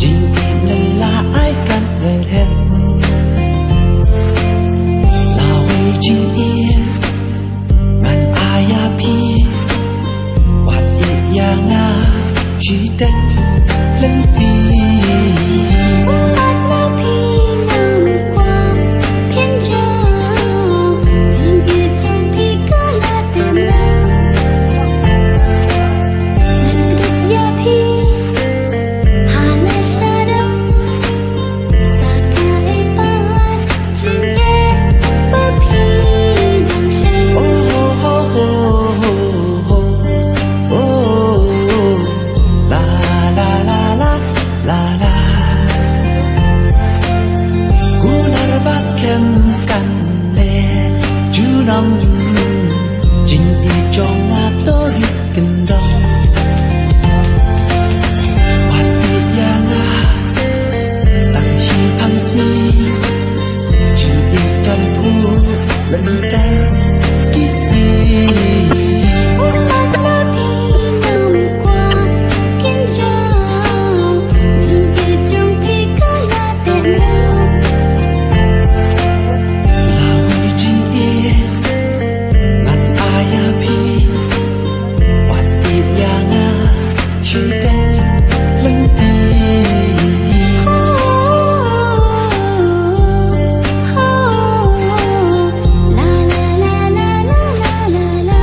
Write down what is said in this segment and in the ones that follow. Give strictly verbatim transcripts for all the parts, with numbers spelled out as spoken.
Jingim la ai kan wer hen. Lawei jingim ngan ai ïa phi. Wat ïa nga shiteng lynti. Wat na phi nang kwah phin jaw. Jingim jong phi ka la tem na. Ngan kdup ïa phi. Hana shadoh. Sa ka ei pat jingeh ba phi dang shem. Oh, oh, oh, oh, oh, oh. La, la, la, la, la, la. Kular ba skhem kan leh junom. Jingim jong nga to rit kyndong. Wat ïa nga tang shi phang sngi. Jingim kan phu lynter ki sngi. Wat na phi nang kwah phin jaw. Jingim jong phi ka la tem na. Lawei jingim ngan ai ïa phi. Wat ïa nga shiteng lynti. La, la, la, la, la, la, la.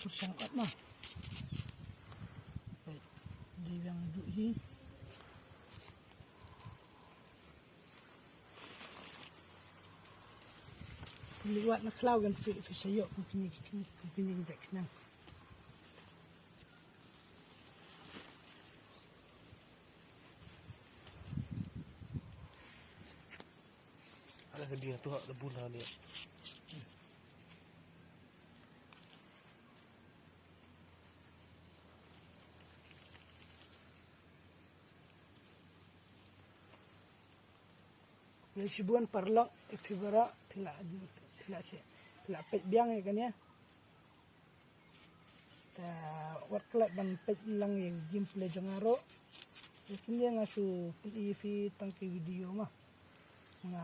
Pyrshang ot ma. Dei biang duh hi. Pynlong wat na khlaw kan phi, phi sa ïoh kum kine, kum kine ki dak khnang. Ala ka dia tu hak da bun ha ni. Ngi shibun paralok, phi baroh phi la, phi la seh, phi la peit biang ïa kane. Te wat klet ban peit lang ïa ka gameplay jong nga ruh. Ïa kine nga shu peit ïa phi tang ki video ma. Nga,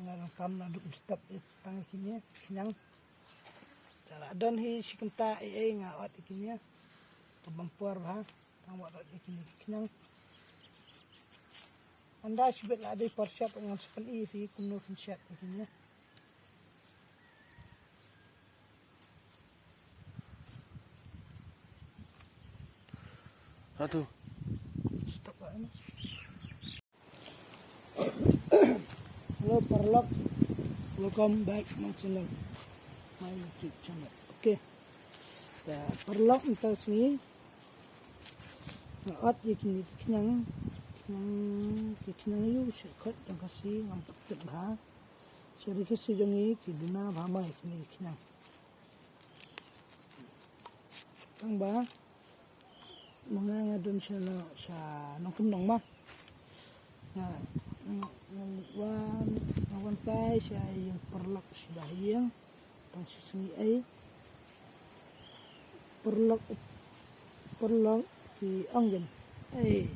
nga donkam naduh mynstep ïa tang ïa kine khñiang. Te la don hi shi kynta ei ei nga ot ïa kine. Ka bam por bha. Tang wat ot ïa kine ki khñiang. Ynda shibit la dei por shet ngan sa pyni ïa phi kumno phin shet ïa kine. Hatu. Stop lah, eh. Hello paralok, welcome back my channel, my YouTube channel. Okay. Te paralok, mynta ka sngi nga ot ïa kine ki khñiang, khñiang, ki khñiang ïa u sha khot jong ka si ngam pat tip bha. Sha ri ka si jong ngi ki duna bha ma ïa kine ki khñiang. Tang ba ma nga nga don sha no, sha nongkyndong ma. Nga, nga, nga wan, nga wan kai sha ïing paralok sha ba ïing tang sha sngi ei. Paralok, paralok ki ong kin. Ei,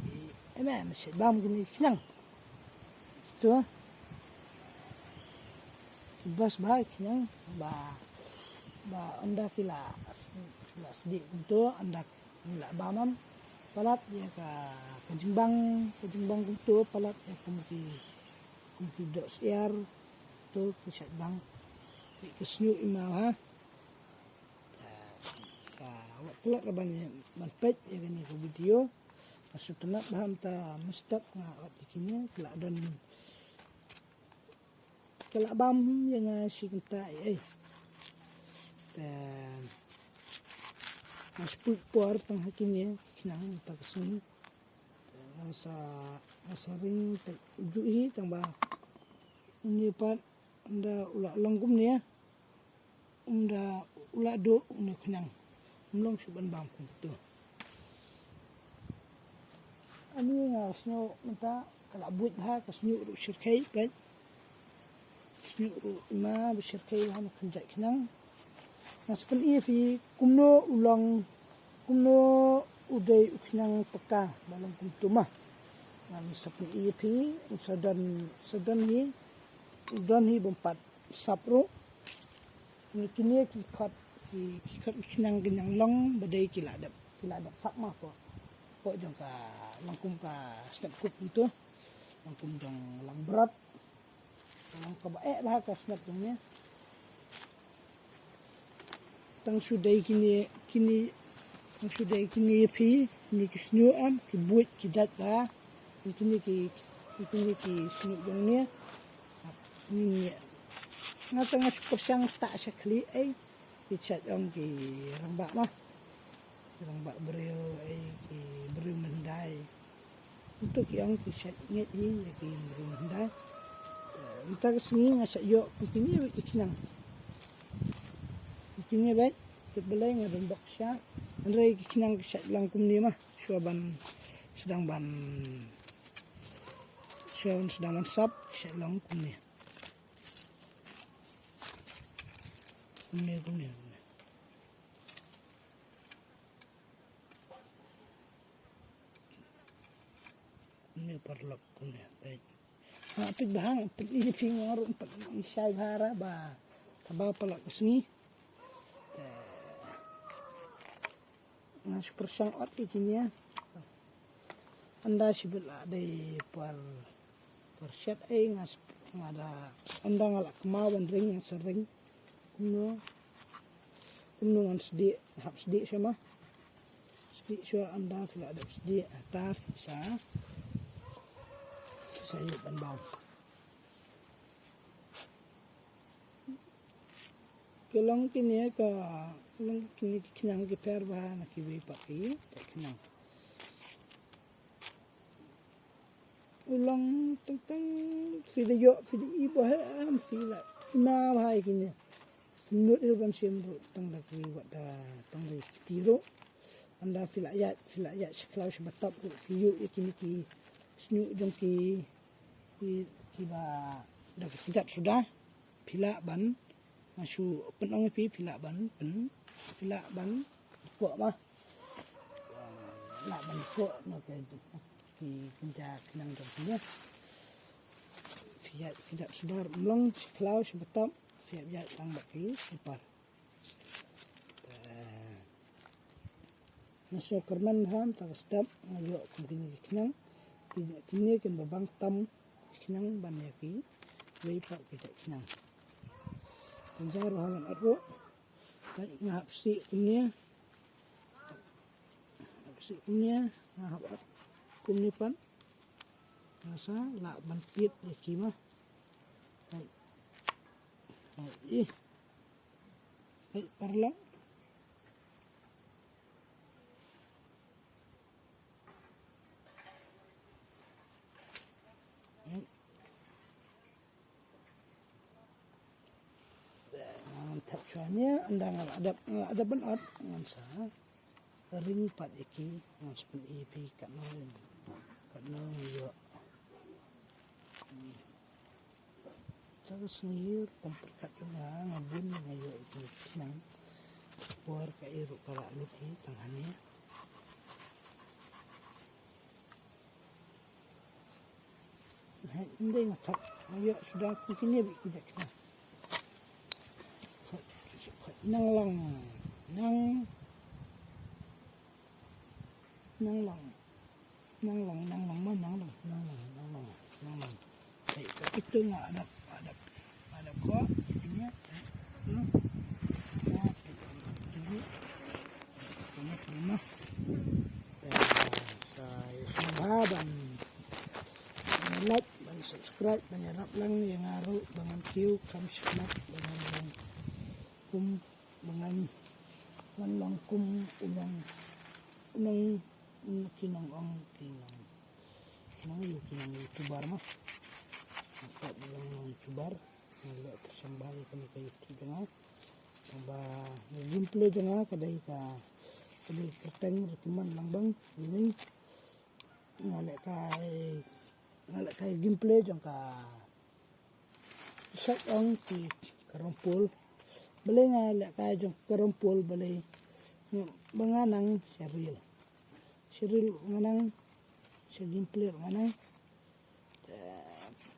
ei ma, ma shet bam kine ki khñiang. To. Ki bas bha ki khñiang ba, ba ynda ki la, ki la sdieh kumto ynda ki la bam, palat ïa ka, ka jingbang, ka jingbang kumto palat ïa kum ki, kum ki doh syiar to ki shet bang. Ki, ki sñiuh i maw ha. Ka, ka wat palat ra ban, ban peit ïa kane ka video. Ka shu tynnat bha mynta mynstep nga ot ïa kine ki la don. Ki la bam ïa nga shi kynta ei ei. Te nga shu pynpoi por tang ha kine ki khñiang mynta ka sngi. Te nga sa, nga sa ring te u juh hi tang ba une pat ynda u la long kumne. Ynda u la duh une u khñiang. Ym long shuh ban bam kumto. Ani nga sñiuh mynta ka la buit bha, ka sñiuh ruh shyrkhei, peit. Sñiuh ruh ima ba shyrkhei bha na khyndiat khnang. Nga sa pyni ïa phi kumno u long, kumno u dei u khnang paka ba long kumtu ma. Nga sa pyni ïa phi, u sa don, sa don hi, u don hi bym pat sap ruh. Kine ki khot, ki, ki khot ki khnang ki nang long ba dei ki la dep, ki la dep sap ma po. Po jong ka long kum ka snep kup kumtu. Long kum jong lang brot. Long kaba eh bha ka snep jong ne. Tang shu dei kine, kine, tang shu dei kine phi, kine ki sñiuh em, ki buit, ki dait bha. Kine ki, kine ki sñiuh jong ne. Ni nga tang nga shu pyrshang ta sha khlieh ei. Ki shait ong ki rangbah ma. Ki rangbah briew ei, ki briew mynhyndai. Ntu ki ong ki shait ngeit hi ïa ki briew mynhyndai. Eh, mynta ka sngi nga shait ïoh kum kine beit ki khnang. Kum kine beit, tip balei nga don bok sha. Hynrei ki khnang ki shait long kumne ma. Shuwa ban sdang ban, shuwa ban sdang ban sap, ki shait long kumne. Kumne, kumne, kumne. Kumne paralok, kumne, peit. Ha, peit bha, peit ïa phi nga ruh, peit ïa shai bha ra ba. Taba paralok sngi. Te nga shu pyrshang ot ïa kine. Ynda shibit la dei por, por shet ei nga s-, nga da, ynda nga la kynmaw ban ring nga sa ring. Kumno, kumno ngan sdieh, hap sdieh shuwa ma. Sdieh shuwa ynda phi la dep sdieh, ta phi sa, phi sa ïoh ban bam. Ka long kine ka, long kine ki khnang ki pher bha na kiwei pat ki, ki khnang. U long teng teng, phi da ïoh, phi da i bha em, phi la ima bha ïa kine. Phi nud hi ban shim ruh, tang da ki wat da, tang da ki kti ruh. Ynda phi la ïaid, phi la ïaid sha khlaw sha batap ruh, phi ïoh ïa kine ki sñiuh jong ki, ki, kiba da ka kjat suda. Phi lah ban, nga shu pynong ïa phi, phi lah ban, pyn, phi lah ban, poh ma. Lah ban poh, na ka, ki kynja khnang jong phi ïa. Phi ïaid, phi ïaid sudar, ym long, sha khlaw, sha batap, phi ïaid, ïaid tang bad ki slipar. Te, nga sngewkyrmen bha, mynta ka step, nga ïoh kum kine ki khnang, ki, kine kin ba bang tam, ki khnang ban ïa ki, wei pat ki jait khnang. Kynja ruh ha ngan ot ruh, te nga hap sih kumne, hap sih kumne, nga hap ot kumne pat, nga sa lah ban peit ïa ki ma. Te, te, ih. Hei, paralok. Hei. Ngan thep shwa ne, ynda nga la dep, nga la dep ban ot, ngan sa ring pat ïa ki, ngan sa pyni ïa phi katno, katno nga ïoh. Te ka sngi rukom pyrkhat jong nga, nga bun nga ïoh ïa ki khnang. Por ka ei ruh ka la lut hi tang hangne. Hei, ym dei nga thok, nga ïoh suda kum kine beit ki jait khnang. Nang long, nang, nang long. Nang long, nang long ma, nang long, nang long, nang long, nang long. Hei, ka itu nga adap, adap, adap ko, itunya, eh, hmm. Ya, itu, itu, itu, itu, itu, itu, itu, itu, sa, ya, sngewbha ban, ban like, ban subscribe, ban ïarap lang ïa nga ruh, ba ngan kiew kham shakhmat, ba ngan long kum, ba ngan, ngan long kum, u nong, u nong, u nong, ki nong ong, ki nong. Nang ïa ki nang YouTuber ma. Nga kwah ban long nang YouTuber. Nga leh pyrshang bha ïa kane ka YouTube jong nga. Tangba ka gameplay jong nga ka dei ka, ka dei kyrteng ruh kumne lang bang. Ïa ngi. nga leh kai, nga leh kai gameplay jong ka, sat ong ki karompol. Balei nga leh kai jong karompol, balei? Ba nga nang sha reel. Sha reel nga nang, sha gameplay nga nang. Te,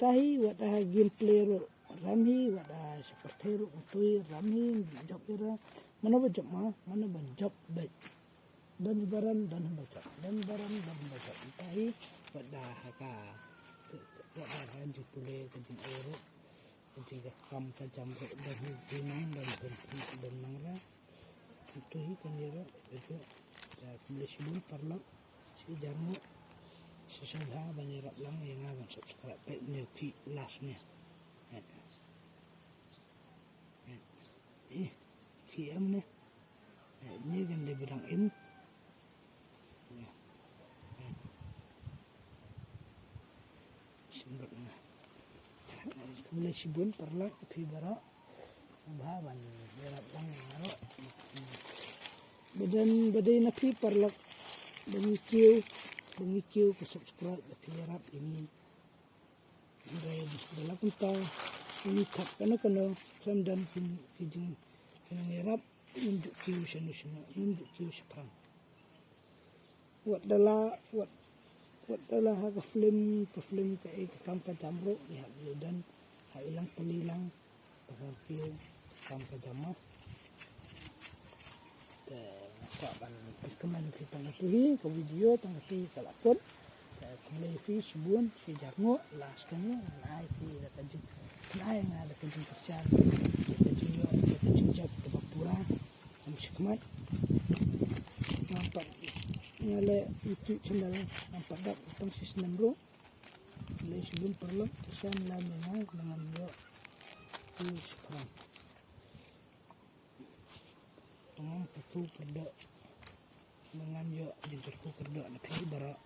tahi wat ha gameplay ruh ram hi, wat ha sha pyrthei ruh ngtui ram hi, jop ira. Mano ba jop ma, mano ba jop bad. Don baram, don ba jop. Don baram, don ba jop. Tahi wat ha ka, wat ha jingpule ka jingaiu ruh. Ka jingkam ka jam ruh don hi, don nang, don hi, don nang ra. Tuhi kane ruh, ito, khublei shibun paralok, shi jar ngut, shisha bha ban ïarap lang ïa nga ban subscribe peit ne u khih last ne. Eh. Eh. Eh, khih em ne. Eh, ne kan dei ba dang im. Eh. Eh. Shisha bha nga. Khublei shibun paralok phi baroh. Bha ban ïarap lang ïa nga ruh. Ba don ba dei na phi paralok ba ngi kiew, ba ngi kiew ka subscribe ba phi ïarap ïa ngi. Hynrei da la kumta ngi thok kano kano khlem don ki, ki jing, ki nongïarap, ngim ju kiew shano shano, ngim ju kiew shaphrang. Wat da la, wat, wat da la ha ka film, ka film kaei ka kam ka jam ruh, ngi hap ïa don, ha i lang tylli lang, ba ka kiew ka kam ka jam mo. Te nga kwah ban pynkmen phi tang katu hi, ka video tang katu hi ka la kut. Te khublei phi shibun, shi jar ngut, last kane, ngan ai phi da ka jing, ngan ai nga da ka jingkyrshan, da ka jingïoh, da ka jingjop kaba pura. Ngam shikmat. Ngam pat, nga leh YouTube channel, ngam pat dap tang shi snem ruh. Khublei shibun paralok, shan lam ïa nga, ngam ïoh. Khublei shibun. Ngam kyrkhu kyrdoh. Ngan ïoh jingkyrkhu kyrdoh na phi baroh.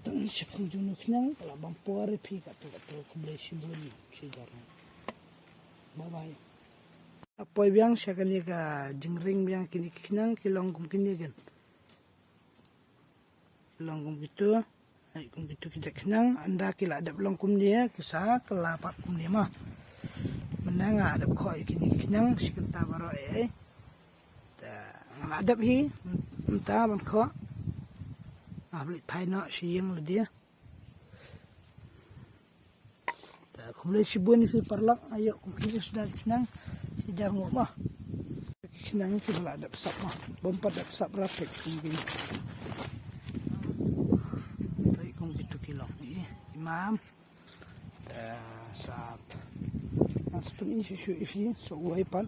Tang shaphang jong u khñiang ka la bam por ïa phi katto katto, khublei shibun shi jar. Bye bye. Poi biang sha kane ka jingring biang, kine ki khñiang ki long kum kine ken. Long kum kitu, ai kum kitu ki jait khñiang, ynda ki la dep long kumne, ki sa kylla pat kumne mo. Mynne nga dep khoh ïa kine ki khñiang, shi kynta baroh ei ei. Te nga la dep hi, mynta ban khoh. Nga hap leit phai noh sha ïing lade. Te khublei shibun ïa phi paralok, nga ïoh kum kine suda ki khñiang, shi jar ngut mo. Ki khñiang kiba la dep sap mo, bym pat dep sap rapid kum kine. Te kum kitu ki long i, i mam. Te sap. Ngan sa pyni shuh shuh ïa phi, sa uwei pat,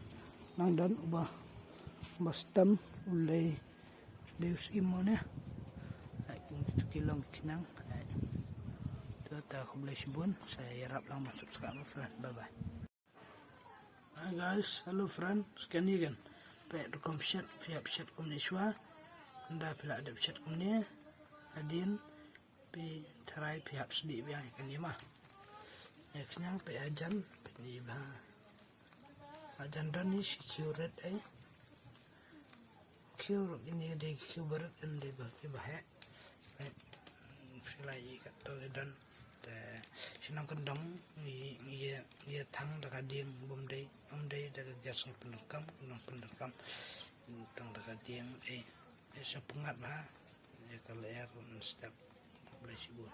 nang don uba, uba stem, u lei. Dei u syiem mo ne. Ai, kum kitu ki long ki khñiang. Ai. To ta khublei shibun, sa ïarap lang ban subscribe mo friend. Bye bye. Hi guys, hello friend. Scan again. Peit rukom shet, phi hap shet kumne shuwa. Ynda phi la dep shet kumne, hadien phi tharai phi hap sdieh biang ïa kane mo. Ïa khñiang peit hajan, peit ni bha. Hajan don ni shi khiew red ei. Khiew ruh kine dei khiew barit, ym dei ba ki ba heh. Peit, phi la ïohi katto ki don. Te shi nongkyndong ngi, ngi, ngi ïa thang da ka dieng, bym dei, ym dei da ka gas ngi pyndonkam, ngi nang pyndonkam. Thang da ka dieng ei, ei sa pyngngad bha ïa ka lyer step. Khublei shibun.